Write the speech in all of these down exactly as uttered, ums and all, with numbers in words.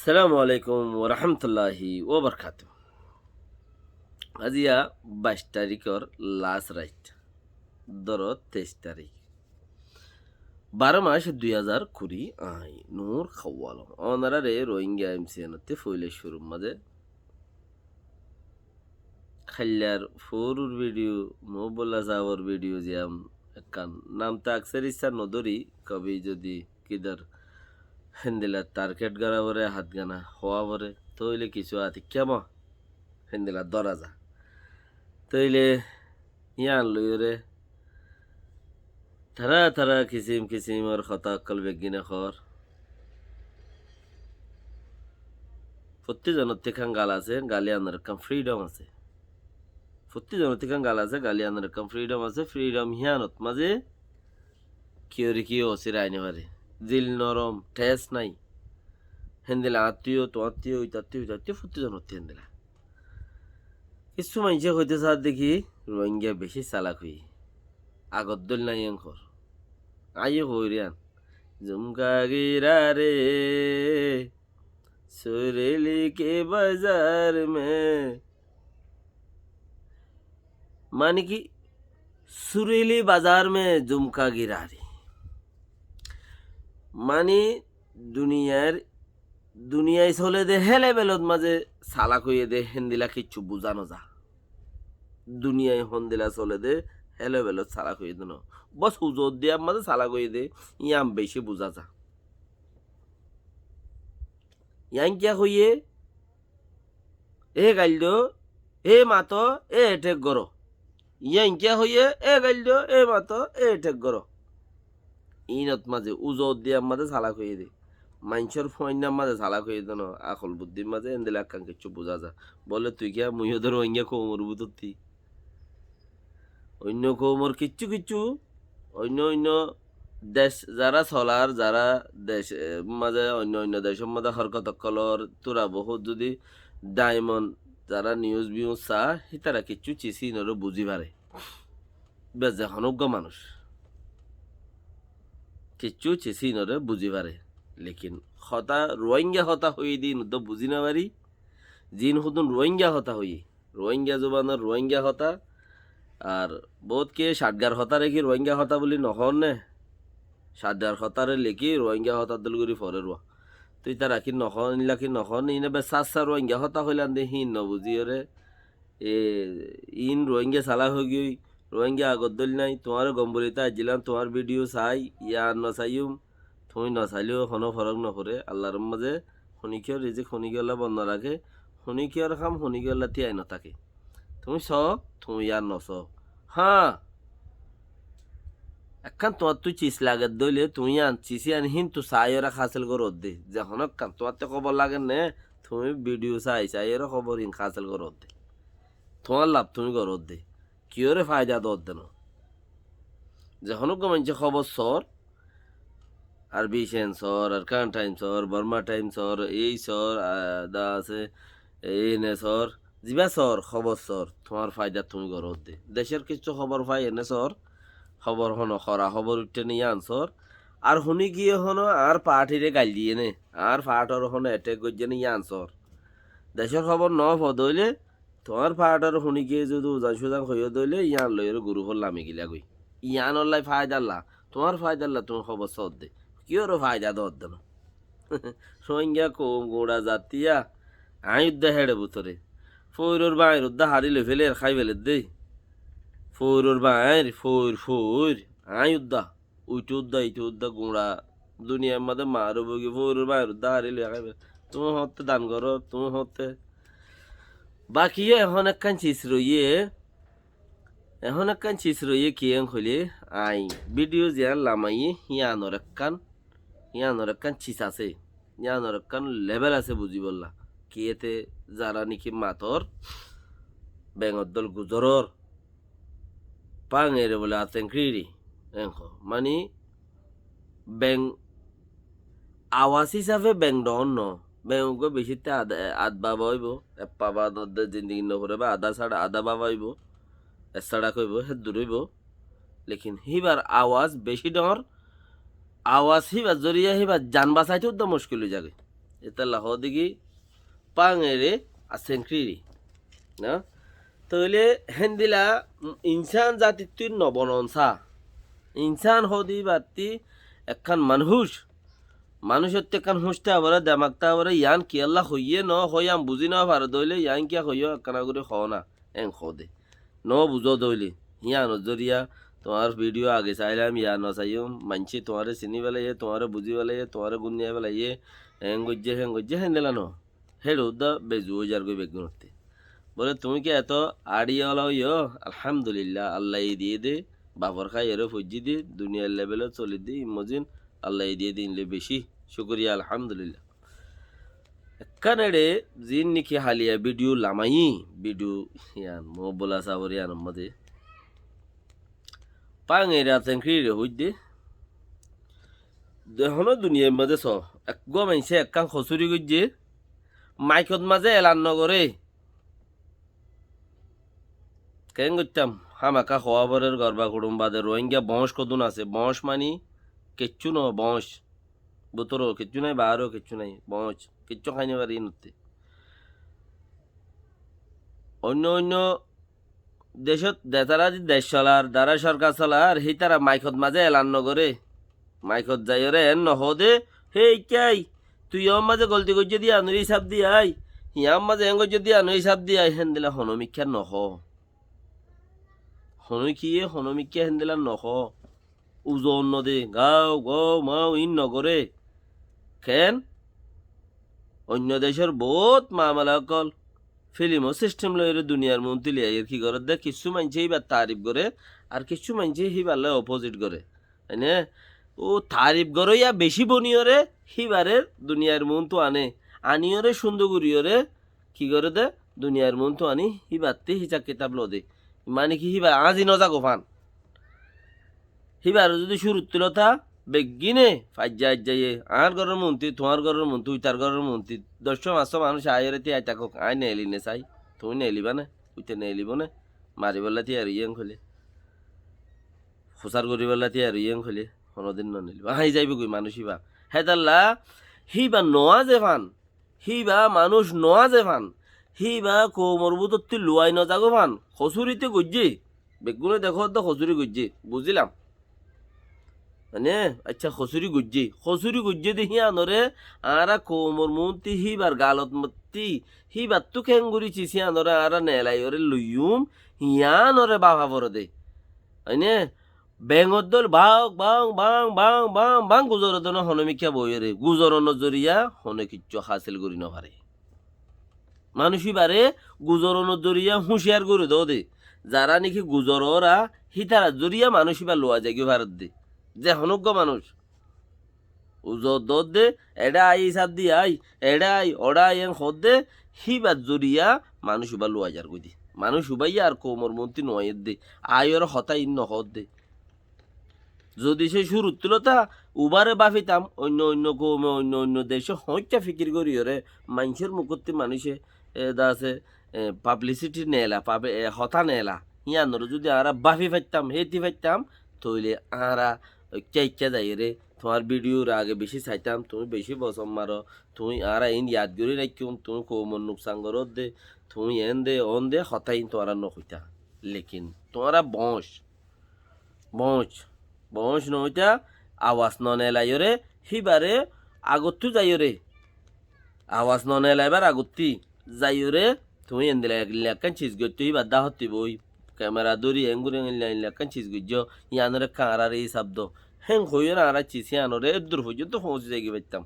Assalamu alaikum wa rahmatullahi wa barakatuhu. Aziya baic tarikor last rait, dóro teic tarik, baró mac dui házar kuri. Añí Nur Kawal. Ónarare Rohingya M C N ottú foila cúrur mazé Háillar furur video, Muhibullah sábor video ziyán ekkán nam to aksar issá nodóri, kobi zodi kidar héndilla target gora foré, hát gana hoó foré, tóile kissú atikká mo héndilla dóra za. Tóile yían loiyóre tará tará kisim kisimor hotá ókkol beggúne hoór. Fottí zonottú ekkán gal asé, gal yíanor ekkán freedom asé. Fottí zonottú ekkán gal asé, gal yíanor ekkán freedom asé. Freedom yíanot mazé kiyóre kiyó osír aái nofaré. Zil norom, thes nái. Héndilla añáttu yó, tuáñttu yó, ítattu yó, ítattu yó, fottí zonottú héndilla. Kissú maincé hoitó saádde ki, Rohingya bicí salak óiye. Agor dóilla nái enkor. Añí yó hoóir yían. Jhumka girá re, Suréli ke bazar mein. Mani ki, Suréli bazar mein jhumka girá re. Mani duniyair, duniyai sole de hé levelot mazé salak óiye de héndilla kissú buzá no za. Duniyai hondilla sole de hé levelot salak óiye de no. Bos uzo diyar mazé salak óiye de, yían bicí buzá za. Yían kiyá hoiyé? E gail do, e mato, e attack goró. Yían kiyá hoiyé? E gail do, e mato, e attack goró. Inot mazé, uzo diyar mazé salak óiye de. Maincór fuainnár mazé salak óiye de no, akol buddír mazé héndilla ekkán kissú buzá za. Bóle tui kiyá, mui yó de Rohingya koumor bútotti. Oinno koumor kissú kissú, oinno oinno dec zará solar, zará dec, e, mazé oinno oinno decór mazé horkot ókkolor tura bohút zodi daimon zará news views saá, hítara kissú cis híinoré buzí faré. Bes ze honó uggwá manúic kissú cis híinoré buzí faré. Lekin hotá, Rohingya hotá hoiyé de híin uddá buzí no farí. Ziín hodún Rohingya hotá hoiyé, Rohingya zubanor Rohingya hotá. Ar bout ke Chatgar hotáre ki Rohingya hotá buli no hoór né? Chatgar hotáre leki Rohingya hotá dóil gorí forer uá. Toi tará ki no hoón, illa ki no hoón, ine be sassa Rohingya hotá hoilan de híin no buzíyore. E, in Rohingya salak ói giyói, Rohingya agor dóil nái, tuáñre gom buli to aijjílam, tuáñr video sai, ya no saiyum, tuñí no saileyó honó forók no foré. Allar mazé honíkiyór rizik honíkiyolla bon no raké, honíkiyor ham honíkiyolla tíai no táke. Tuñí soó, tuñí yar no soó. Hañ, ekkán tuáñttu cis lager dóile, tuñí yían cis yían híntu saáiyoré hásel goródde. Ze honó ekkán tuáñttu hóbor lager né, tuñí video sai saáiyoré hóbor hín hásel goródde. Tuáñr laf tuñí goródde. Kiyóre faida doódde no. Ze honó uggwá maincé hóbor soór, Arbi Cen soór, Arkan Times soór, Borma Times soór, ei soór, a, da asé, ei ene soór, zibá soór, hóbor soór, tuáñr faida tuñí goródde. Decór kissú hóbor fai ene soór, hóbor honó hora hóbor uiththé né yían soór. Ar honíkiye honó añár partyre gail diyé né, añár partor honó attack goijjé né yían soór. Decór hóbor no fo dóile, tuáñr partor honíkiye zodi uzan suzan hoiyó dóile, yían loiyóre gurufór lami gilá goi. Yíanollá faidalla, tuáñr faidalla tuñí hóbor soódde. Kiyóre faida doódde no. Rohingya koum guñça zat yá, aññí uddá héçe bútore. Foóiror bañir uddá harí loi féler, hái féler dé. Foóiror bañir, foóir, foóir, aññí uddá. Uitu uddá, iitu uddá, guñça duniyair mazé maaruf ói giyói, foóiror bañir uddá harí loi hái féler. Tuñí hoóñtte dan gorór, tuñí hoóñtte. Baki yó ehón ekkán cis roiyé, ehón ekkán cis roiyé kiyén hoilé, aññí video ziyán lamaiyí, yíanor ekkán, yíanor ekkán cis asé, yíanor ekkán level asé buzíbolla. Kiyéte zará néki mator, beñgor dóil guzorór, Pangere bole atengkiri, enko. Mani, beng, awas hísafe beng dhoóñr no. Beng uggúa bicí te ad, ad baba óibo, eppa baba dodde zindigi no fure ba, adá sára adá baba óibo, essára hoibo, héddur óibo. Lekin híbar awas bicí dhoóñr, awas híbar zoriya híbar zan basaite uddá muckil ói zagói. Etolla hoóde ki, páñere ar señkirire. Na? Tóile héndilla insán zatittú nobonon sá. Insán hoóde íbattí ekkán manúic. Manúicottú ekkán húñc táa foré, demak táa foré, yián kiyólla hoiyé no hoiyé añí buzí no farí dóile, yián kiyá hoiyé ekkán gorí hoó na. Eén hoóde. No buzó dóile, híyanor zoriya tuáñr vidiyo age sailám ya no saiyúm, maincé tuáñre siní felaiyé, tuáñre buzí felaiyé, tuáñre gúnniya felaiyé, eén goijjé, héen goijjé, héndilla no. Héçe uddá bezu ói zargói beggúnottú. Bóle, tuñí ki eto añçiya ola óiyo? Alhámdulilla, Allaye diyé dé, bafor háiyoré foijjí dé, duniyair levelot solidde, immozin Allaye diyé dé, inle beci cúkuriya, alhámdulilla. Ekkán eçe ziín niki haliya vidiyo lamaiyí, vidiyo yián, mobila sabor yiánor mazé. Páñera teñkirire hoiddé. Dehóno duniyair mazé só, eggúa maincé ekkán kosúri goijjé, maikot mazé elan nogoré. Keén goittám? Hámaka hoóa forer gorba kuçum bade Rohingya boóñc kodún asé, boóñc mani kiccú no, boóñc. Bútoro kiccú nái, baáro kiccú nái, boóñc. Kiccú hái no fare ínotté. Oinno oinno decót zetará di dec solar, zará sorkar solar, hítara maikot mazé elan nogoré. Maikot zaiyóre eén nohoóde, "Hé ikkái, tui yián mazé golti goijjó dé yiánor hísab di ai, yián mazé eén goijjó dé yiánor hísab di ai", héndilla honómikká nohoó. Honókiyé honómikká héndilla nohoó. Uzon node, gaw, gaw, maw, iín nogoré. Keén? Oinno decór boóut mamela ókkol, filimor sistem loiyóre duniyair muúntu loi aiyér. Ki gorédde? Kissú maincé híbar taarif goré, ar kissú maincé híbar loi opozit goré. Mane, ó taarif goróya beci boniyóre híbaré duniyair muúntu ané. Aniyóre cúndor goríyoré ki goré dé? Duniyair muúntu aní híbattí hísab kitab lodé. Mane ki híba añzi nozagói fán. Híbaré zudi cúruttú lotá, beggíne faijja aijjaye, añár góror muúntu, tuáñr góror muúntu, uitar góror muúntu, doccó fañssó manúic aiyóre tíai tákok, aññí neeli ne sai, tuñí neelibá né, uite neelibó né, maribólla tíai roiyé en hoilé. Fusár goríbolla tíai roiyé en hoilé honódin noneelibó. Aññí zaibói manúic híba. Hétolla híba noazé fán, híba manúic noazé fán, híba koumor bútottú luwai nozagói fán, hosúrite goijjé. Beggúne dekódde hosúri goijjé, buzílam. Mane, accá, hosúri goijjé. Hosúri goijjé dé híanoré añára koumor muúntu híbar galot mottí, híbattú keéngorí cis híanoré añára neelaiyoré loiyúm, híanoré báfa foredé. Aine, beñgor dóil báñg, báñg, báñg, báñg, báñg guzoredé no honómikká boiyóre. Guzoronor zoriya honó kiccú hásil gorí nofare. Manúic íbaré guzoronor zoriya húciyar gorí doóde. Zará néki guzoróra hítarar zoriya manúic íba luwa zaigói faredde. Ze honóggua manúic. Uzor doódde, eçé ai, hísab di ai, eçé ai, oçé ai, en hoódde, híbar zoriya manúic íba luwa zargói de. Manúic íbaye ar koumor muúntu nuaiyédde. Aiyóre hotá iín nohoódde. Zodi cé cúruttú lotá ubáre báfitam, oinno oinno koume, oinno oinno decé hoóñcca fikir goríyoré, maincór mukótti manúice, e, de asé, e, pablisiti neela, pabi-, e, hotá neela, híanoré zodi añára báfi faittam, héti faittam, tóile añára oikká oikká zaiyóre tuáñr vidiyor age bicí saitam, tuñí bicí bosón maro, tuñí añára iín yad gorí raikkúm, tuñí koumor nuksan goródde, tuñí eénde, oónde, hotá iín tuáñra nohoitá. Lekin tuáñra boóñc, boóñc, boóñc noóita, awas noneelaiyóre, híbaré agottú zaiyóre, awas noneelaibar agottí zaiyóre, tuñí endila endila ekkán cis goittó, híbar dá hottí boi, kemera dóri, engorí endila endila ekkán cis goijjó, yíanoré ekká añáráre hísab do. Héen hoiyóre añára cis híanoré éddur foijjónto foóñsi zaigói faittam.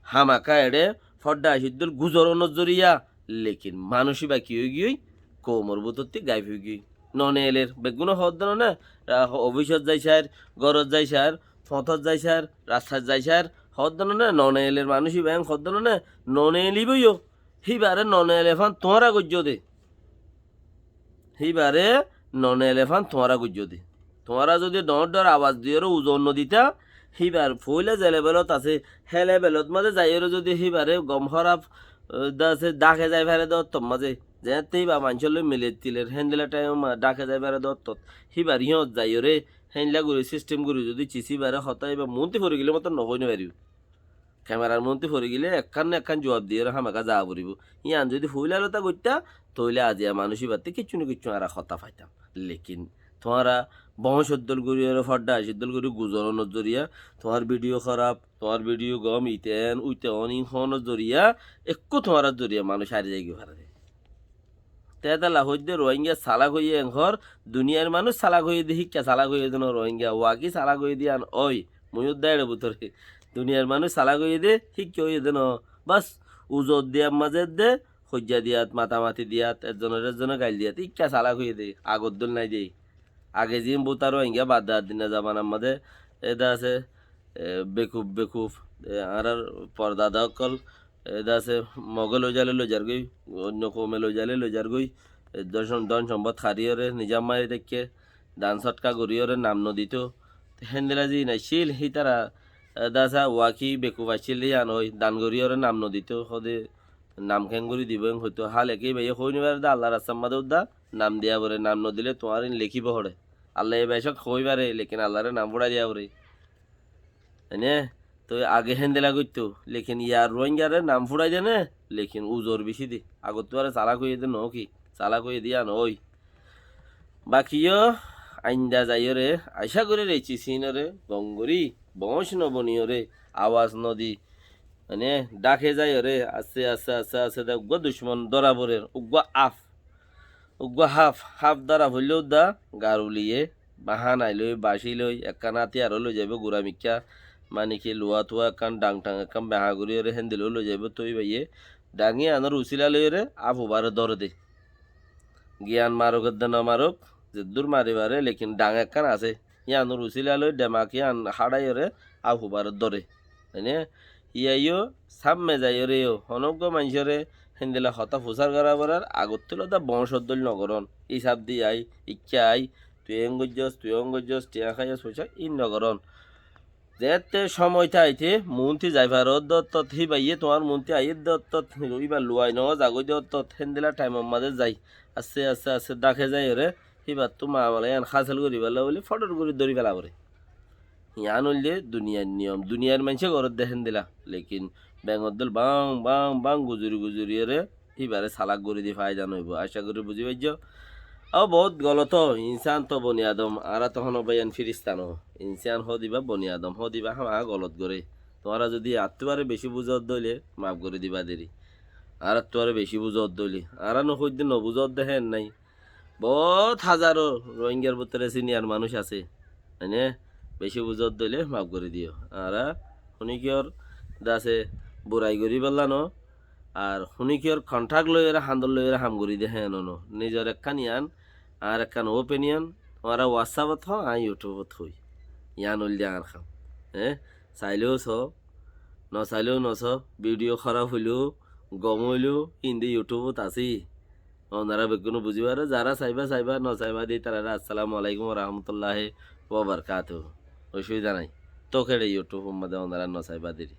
Hámaka eçé fodda aciddúl guzoronor zoriya, lekin manúic íba ki óigiyoi? Koumor bútottí gaib óigiyoi. Noneeler, beggúne hoódde noné, ra-, ofísot zai sair, górot zai sair, foñtót zai sair, rastat zai sair, hoódde noné, noneeler manúic íba en hoódde noné, noneelibói yó. Híbaré noneele fán tuáñra goijjó dé. Híbaré noneele fán tuáñra goijjó dé. Tuáñra zodi dhoóñr dhoóñr abas diyóre uzor noditá, híbar foóila ze lebelot asé, hé lebelot mazé zaiyóre zodi híbaré gom hóraf, e, de asé, dháke zai fare dé ottót mazé, zeéñtte híba maincór loi miler tiler, héndila thaimot ma-, dháke zai fare dé ottót, híbar híyot zaiyóre, héndila gorí sistem gorí zodi cis híbaré hotá híba muúntu fori gilé moton nohoi nofariyó. Kemerar muúntu fori gile ekkán na ekkán zuab diyóre hámaka zaa foribó. Yían zodi foila lota goittá, tóile aziya manúic íbattú kiccú na kiccú añára hotá faitam. Lekin tuáñra boóñc oddól goríyore, fodda aci oddól gorí guzoronor zoriya, tuáñr bidiyó hóraf, tuáñr bidiyó gom, ite en, uite on, in hoónor zoriya, ekkú tuáñrar zoriya manúic hári zaigói fare de. Te etolla hoóidde Rohingya salak óiye en hoór, duniyair manúic salak óiye de, híkka salak óiye de no Rohingya, waki salak óiye de yían ói, mui uddá eçe bútore. Duniyair manúic salak óiye de, híkka óiye de no. Bas, uzor diyat mazé de, hoijja diyat, matamati diyat, ezzonore ezzone gail diyat, híkka salak óiye de, agor dóil nái de. Age ziín búta Rohingya bad de ar dinna zabanar mazé, ede asé, e, bekuf, bekuf, e, añárar pordada ókkol, ede asé, Moge loi zaile loi zargói, oinno koume loi zaile loi zargói, e, don som-, don sombot hariyóre, nizam mari táikke, dan sodka goríyore nam nodito. Te héndilla ziín accíl, hítara, e, ede asé, waki bekuf accíl de yían ói, dan goríyore nam nodito, hóde nam keéngorí dibo en hoitó. Háleke íbaye hoi no fare de, Allar rastar mazé uddá nam diya fore, nam nodile tuáñr in lekíbo hoçé. Allaye becók hoi fare, lekin Allaré nam fúçai diya fore. Ene, toi age héndilla goittó, lekin yar Rohingyaré nam fúçai de né, lekin uzor bicí de. Agottú aró salak óiye de noó ki, salak óiye de yían ói. Bakiyó ainda zaiyóre, acá gorí reci sínoré, gom gorí, boóñc no boniyóre, awaz no di, mane, dháke zaiyóre, aste, aste, aste, aste de uggúa ducmon dóra forer, uggúa háf. Uggúa háf, háf dóra foillé uddá, gar uliye, baha nai loi, baci loi, ekkán átiyar ó loi zaibó gura mikká, mane ki luwa tuwa ekkán, dhang thang ekkán beha goríyóre héndilla ó loi zaibó, toi íbaye dhang yíanor usíla loiyóre háf ubáre dóre de. Giyan marok edde no marok, zeddúr mari fare, lekin dhang ekkán asé. Yíanor usíla loi dhemak yían háçaiyóre háf ubáre dóre. Mane, híaiyó sámme zaiyóre yó, honó uggúa maincóre héndilla hotá fusár gorá forar, agottú lota boóñcor dóil no gorón. Ísab di ai, ikká ai, tui eén goijjós, tui oón goijjós, thiañ háiyos, foicá, ín no gorón. Zeéñtte cómoi táite muúnti zai faro de ottót, híbaye tuáñr muúnti aiyé de ottót, íba luwai no zagói de ottót, héndilla thaimor mazé zai, aste, aste, aste dháke zaiyóre, híbattú mamala yían hásil goríbolla bóli fóthor gorí dóri féla foré. Yián óilde duniyair niyom, duniyair maincé gorédde héndilla. Lekin bengor dóil bang, bang, bang guzuri guzuriyóre híbaré salak gorí di faida noóibo. Acá gorí buzí faijjó. Ó, boóut golot ó, insán to boni adom, añára to honó báiyan firista noó. Insán hoó diba, boni adom hoó diba, hámaha golot goré. Tuáñra zodi añáttu aró bicí buzódde óile maf gorí diba deri. Añáráttu aró bicí buzódde óile. Añára nohoóidde nobuzódde héen nái. Boóut házaro Rohingyar bútore siniyar manúic asé. Mane, bicí buzódde óile maf gorí diyó. Añára huníkiyór dase burai goríbolla no, ar huníkiyór konthák loiyóre, hándor loiyóre ham gorí de héen no. Nizor ekkán yián, añár ekkán opinion, tuáñra WhatsApp-ot hoó, añí YouTube-ot hoói. Yián óilde añár ham. Hé? Sailé ó soó, nosailé ó nosó, video hóraf óile ó, gom óile ó, híin de YouTube-ot asé. Onorá beggúne buzí faró, zará saibá, saibá, nosaibá de ítararé assalamu alaikum wa rahmatullahi wa barakatuhu. Ocubida nái. Tóu keçe YouTube-or mazé onorá nosaibá deri.